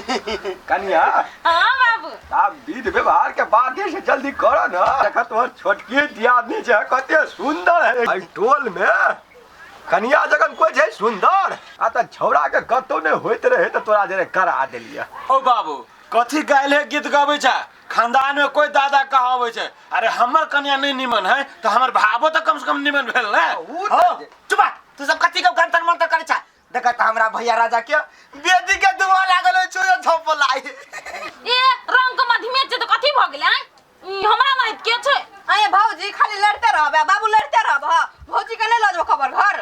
कनिया। हाँ बाबू। आब विध व्यवहार के बादे से जल्दी करो ना। देखा तोहर छोटकी दियादनी छै कते सुंदर है एहि टोल में। कनिया जखन कोई छै सुंदर आ त छौड़ा के कतौ नहि होइत रहे त तोरा जरे करा देलियै। ओ बाबू कथी गायल है गीत गबै छै? खानदान में कोई दादा कहाबै छै? अरे हमर कन्या नहीं निमन है तो हमर भावो तो कम से कम निमन भेल ने। उ हो चुप, तू सब कथी के गंतन मंतर करै छ? देखा त हमरा भैया राजा के बेदी के धुआं लागल है छो झपलाई। ए रंग के मध्यमे छै त कथी भ गेलै? आँय? ई हमरा नहीं के छै। अरे भौजी खाली लड़ते रहबे बाबू, लड़ते रहब। भौजी के नहीं लऽ जेबो खबर घर।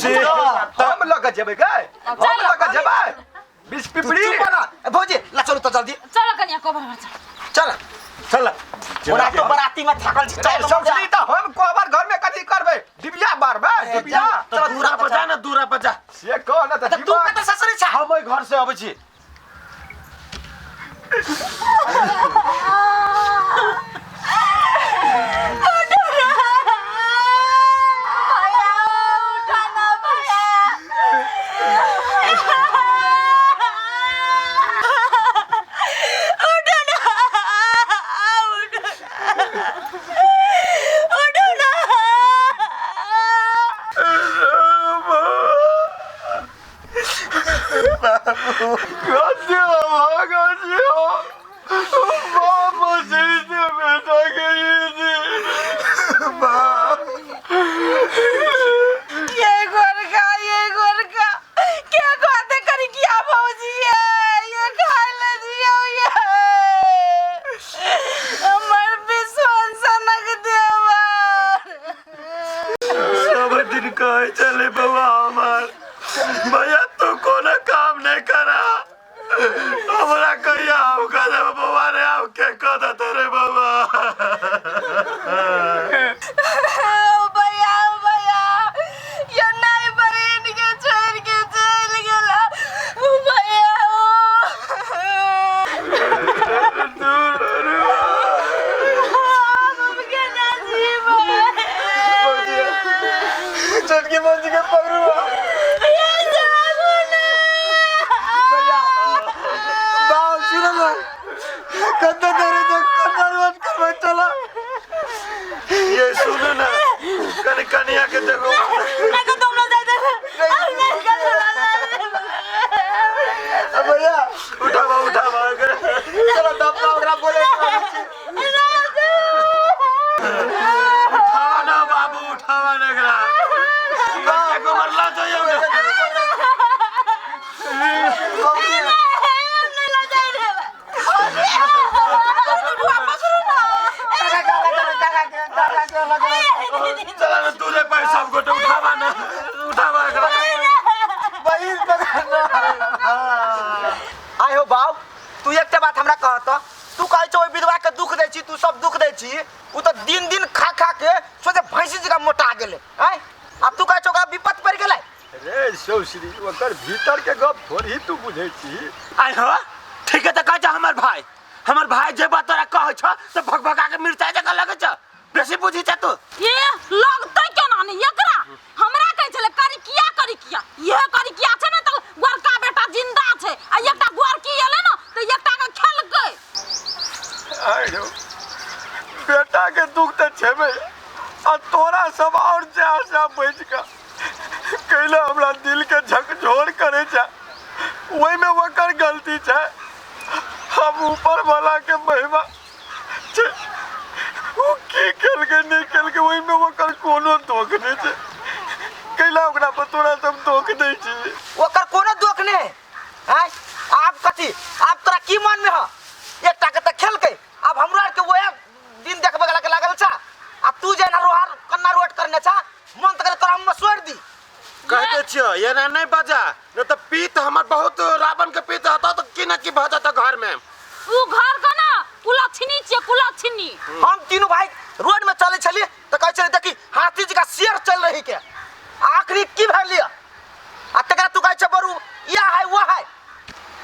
से हम लऽ के जेबै गै, हम लऽ के जेबै बीस पिपड़ी। चुप ना भौजी, ला चलू तो जल्दी। चलो कन्या कोबर में चल। चल चल ओना तो बराती में थाकल छी। चल सौसली त हम कोबर घर में कथी करबै? डिबिया बारबै डिबिया। तो दूरा पर जा ना, दूरा पर जा। से कह ना त तू दिमाग कत ससुरी छ? हम ओहि घर से अबै छी। भैया उठा ना भैया, उठो ना, उठो ना, उठो ना। ये गोरका, ये गोरका के कहते करी किया भौजी ये ये खाय ले दियो, ये हमर बिसवन सनक देवर। सब दिन कहे चले बउआ हमार भैया तू कोनो काम नहीं करा, हमरा कहिया हम कह देब बउआ रे, हम के कह देते रे बउआ। भैया भैया ये नहीं बहन के छोड़ के चल गेला भैया। हम के ना जीवे। छोटकी भौजी के पकड़ू। ये जागो ना भैया बाप सुनो ना, कत देरी तो कन्ना रोज करबै चला। ये सुनो ना कन कनिया के देखो। नहीं तो तुम लोग जाते नहीं कर। भैया उठावा उठावा। चलो तो अपना ओकरा बोले। उठावा ना बाबू, उठावा ना एकरा। कनिया को मरला चाहिए। चला ना तूने पैसा सब गोटे उठावा ना, उठावा एकरा। आय हो बाप, तू एकटा बात हमरा कह त, तू कहै छौ ओहि विधवा के दुख दै छी, तू सब दुख दै छी, उ त दिन दिन खा खा के सोझे भैंसी जकाँ मोटा गेलै। आय आ तू कहै छौ ओकरा विपत पड़ि गेलै? रे सौश्री ओकर भीतर के गप थोड़ी तू बुझै छी। आय हो ठीक है त कहै छ हमर भाई, हमर भाई जे बात तोरा कहै छ त भगभगा के मिरचाई जकाँ लगै छ, बेसी बुझी छ तू। ये लगतै केना नहीं एकरा? हमरा कहै छलै करिकिया करिकिया, इहे करिकिया छै ने त गोरका बेटा जिंदा छै आ एकटा गोरकी एलै ने त एकटा के खेलकै। आय रो बेटा के दुख त छेबे आ तोरा सब और जा जा बच के कैला हमरा दिल के झकझोर करे छै, ओहि में ओकर गलती छै। हम ऊपर वाला के महिमा छै, उ की केलकै नहीं केलकै ओहि में ओकर कोनो दोख नहीं छै। कैला ओकरा पर तोरा सब दोख दै छी? ओकर कोनो दोख नहीं है। आय आब कथी, आब तोरा की मन में ह? एकटा के त खेलकै, आब हमरो आर के वएह दिन देखबे के लागल छ आ तू जे ना रोहार कन्ना रोट करने छ, मन त करे तोरा हम मसोड़ दी। कह दे छियो ये ना नहीं बजा न त पीत हमर बहुत रावण के पीत हतो त की न की भ जतो घर में। उ घर के ना कुलक्षणी छियै, कुलक्षणी। हम तीनों भाई रोड में चले छलिए त कहै छलिए देखी हाथी जकाँ शेर चल रही के, आखिरी की भेल लिया आ तकरा तू कहै छ बरू या है वो है।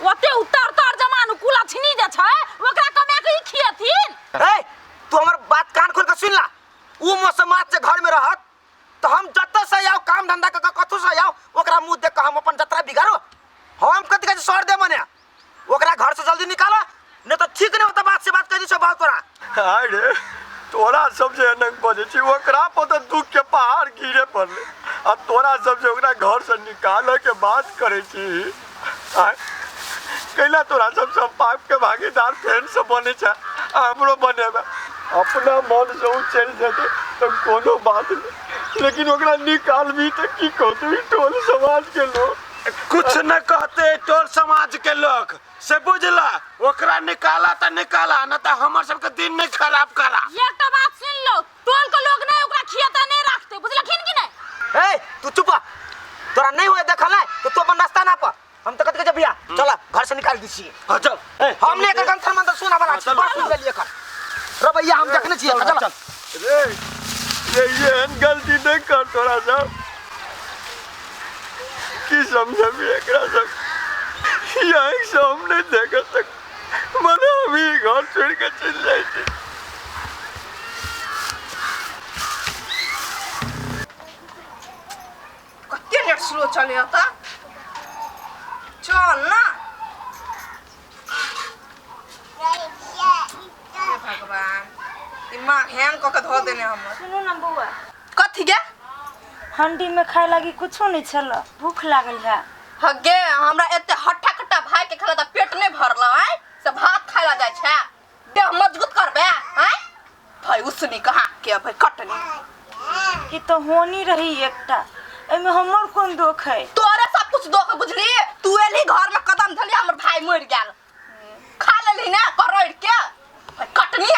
ओते उतर तर जमान कुलक्षणी जे छै ओकरा कमा के ई खियथिन। ए तू हमर बात कान खोल के सुन ला, उ मौसमात जे घर में रहत त हम जतऽ से आउ काम धंधा क के कथू से आउ ओकरा मुंह देख के हम अपन जतरा बिगाड़ो? हम कथी कहै छी सर दे मने ओकरा घर से जल्दी निकालो, नहीं तो ठीक नहीं होता। बात से बात कह दी बात तोरा। आय रे, तोरा सब जे एनक बजै छी ओकरा पर तऽ दुख के पहाड़ गिरे पड़लै, आ तोरा सब जे ओकरा घर से निकालऽ के बात करै छी। आय कैला तोरा सब सब पाप के भागीदार फेर से बनै छै, आ हमरो बनेबै। अपना मन से ओ चलि जेतै तऽ कोनो बात नहि, लेकिन ओकरा निकालबी तऽ की कहतै ई टोल समाज के लोग? कुछ न कहते टोल समाज के लोग से, बुझला? ओकरा निकाला त निकाला, न त हमर सबके दिन नहीं खराब करा। एकटा बात सुन लो, टोल के लोग नहीं ओकरा खियता नहीं राखते, बुझलखिन कि नहीं? ए तू चुप, तोरा नहीं हुए देखल है तो तू अपन रास्ता ना पर। हम तो कथि कहै भैया, चल घर से निकाल दी छियै। हाँ चल। ए, हम ने एकर गंथर मंथर सुना वाला छी, चल। बड़ सुन लेलियै एकर रे भैया, हम देखने छियै। चल चल। रे ये एहन गलती नहीं कर तोरा सब की समझबी एकरा सब, यही से हम नहीं देख सक, मने हम ई घर छोड़ के चल जाइ छी। कते नेट स्लो चले त, चल ना। हे भगवान, दिमाग हैंग कऽ के धऽ देने हमर। सुनू ना बौआ। कथी गे? हंडी में खाए लागी कुछो नहीं छल, भूख लागल है। हगे, हमरा एते हट्ठा कट्टा भाई के खेला त पेट नहीं भरल आय, से भात खाए ला जाइ छै? देह मजबूत करबे आय भाई, उसनी कहाँ के भाई कटनी। ई तो होनी रही एकटा, एमे हमर कोन दोख है? तोरे सब कुछ दोख बुझली। तू एलही घर में कदम धली, हमर भाई मर गेल, खा लेलही ना करोड़ के भाई कटनी।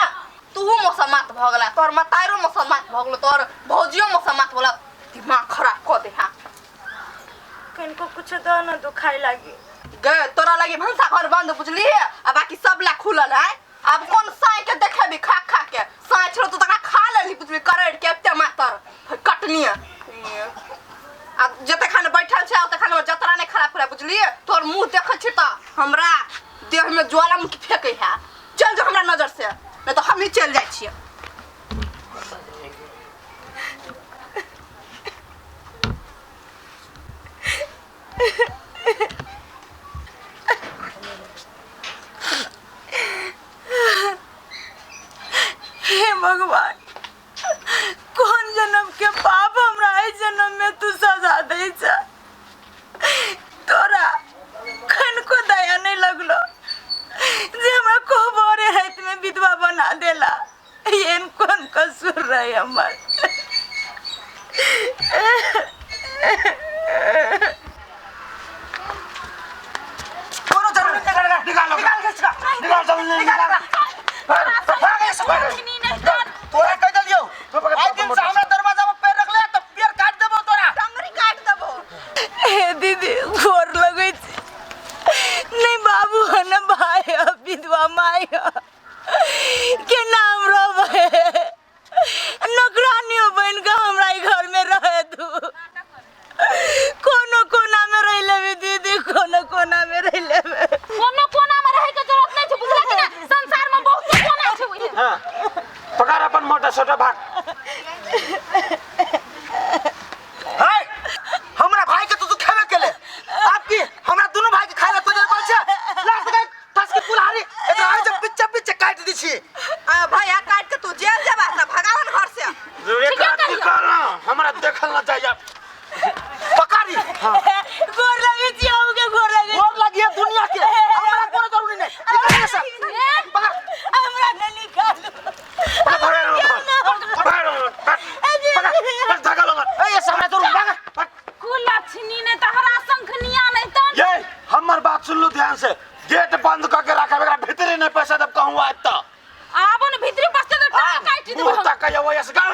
तू मसमात भ गेला, तोर मतारो मसमात भ गेलो, तोर भौजियो मसमात भऽ गेला, दिमाग खराब कऽ दे। हा कनको कुछो दो ना दो खाए लागी। गे, तोरा लगी भनसा घर बंद बुझली, आ बाकी सब ला खुलल है। आब कोन साय के देखेबी? खा खा के साय छोड़, तू तकरा खा लेली बुझली करोड़ के एते मातर कटनी। आ जते खाने बैठल छै ओते खाने जतरा नहीं खराब करे बुझली। तोर मुंह देखै छी त हमरा देह में ज्वालामुखी फेंकै है। चल जो हमरा नजर से, नहीं तो हम ही चल जाइ छियै। हे भगवान, कौन जन्म के पाप हमरा एहि जन्म में तू सजा दै छ? तोरा कनको दया नहीं लगलो जे हमरा कोहबरे राति में विधवा बना देला? एहन कोन कसूर रहे हमर? कोनो जरूरी नहीं। निकाल, निकाल के इसका। निकाल जल्दी निकाल। लक्ष्मी नहीं कर। तोरा कह देलियौ, आइ दिन से हमरा दरवाजा पर पैर रखले त पैर काट देबो तोरा। टंगरी काट देबो। हे दीदी, गोर लगै छी। नहीं बाबू है न भाई है, विधवा माय है, के नाम रहबै? नौकरानियो बन के हमरा ई घर में रहे दू। कोनो कोना में रह लेबै दीदी, कोनो कोना में रह लेबै। कोनो कोना में रहे के जरूरत नहीं छै, बुझला कि ना? संसार में बहुत कोना छै ओहि। हाँ, पकड़ अपन मोटा सोटा, भाग। हाय, हमरा भाई के तू खेबे केले, आप की हमरा दुनू भाई के खाए ला तोरे कहै छै? लास्ट के ठस के कुल्हाड़ी एकरा आइ जे पीछे पीछे काट दी छी। आ भैया, काट के तू जेल जेबा त भगावन घर से। एकरा निकाल ना, हमरा देखल ना चाहिए। पकड़ी। गोर लगै छी अहूँ के, गोर लगै। गोर लगिए दुनिया के, हमरा कोनो जरूरी नहीं। निकाल से। पकड़। हमरा नहीं निकालू। पकड़, धक्का लगा। ए ये हमरा जरूरी, भाग। कुलक्षणी नहीं तहरा शंखनिया नहीं तन। ये हमर बात सुन लो ध्यान से, गेट बंद करके रखा, एकरा भीतरे नहीं पैसा दब कहूं आज त। आबो न भीतरी बसते त टांग काटि देबो। मुंह तक ये वो यसगा